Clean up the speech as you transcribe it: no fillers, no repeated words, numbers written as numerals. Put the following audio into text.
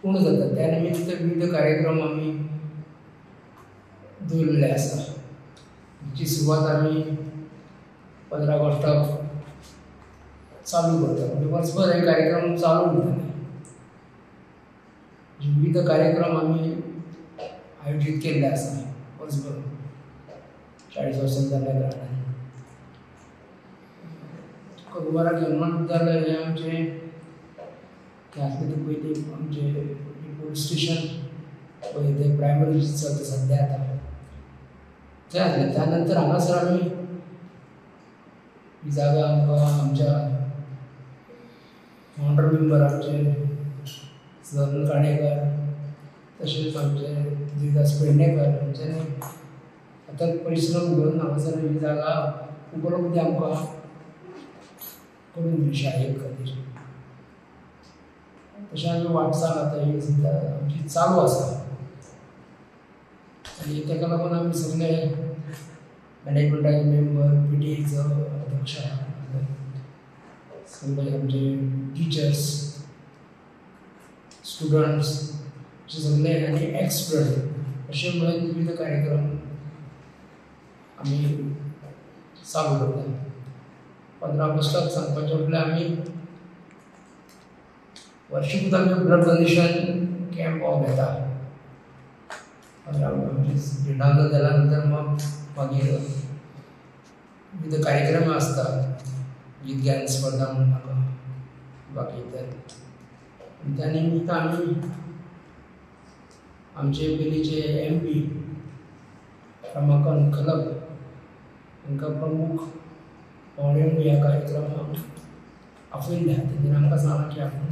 पूर्ण जाता. त्या निमित्त विविध कार्यक्रम आमी दवरिल्ले आसा, जी सुरवात आमी 15 ऑगस्टाक चालू करता. म्हणजे वर्सभर हे कार्यक्रम चालू उरतले. विविध कार्यक्रम आमी आयोजीत केल्ले आसा वर्सभर 40 वर्सां जाल्ल्या कारणान. कोलवारा गव्हर्नमेंट विद्यालय हें आमचें थंय आसलें ते पयलीं आमचें पोलीस स्टेशन पळय तें प्रायमरी चलता सद्या आतां थंय आसलें. त्या नंतर हांगासर आमी ही जागा आमकां आमच्या फावंडर मेंबर आमचे सदानंद काणेकर तशेंच आमचे देविदास पेडणेकर हांच्यांनी अथक परिश्रम घेवन हांगासर ही जागा उपलब्ध आमकां करून दिली शाळे खातीर. तशें आमी वाटचाल आतां ही सद्या आमची चालू आसा आनी ताका लागून आमी सगळे मॅनेजमेंटाचे मेंबर, PTAचो अध्यक्ष, सगळे आमचे टिचर्स, स्टुडंट्स अशे सगळे आनी एक्स स्टुडंट अशे म्हणून विविध कार्यक्रम आमी चालू करता. 15 ऑगस्टाक सांगपाचें म्हटल्यार आमी वर्षिकूच आमी ब्लड डोनेशन कॅम्प हो घेता. 15 झेंडावंदन जाल्या नंतर मग मागीर विविध कार्यक्रम आसता, गीत गायन स्पर्धा म्हणून नाका बाकी इतर. त्या निमित्त आमी आमचे पयलींचे MP Ramakant Khalap हांकां प्रमुख पावणे म्हणून ह्या कार्यक्रमाक आपयल्ले. तेंच्यांनी आमकां सांगलां की आपूण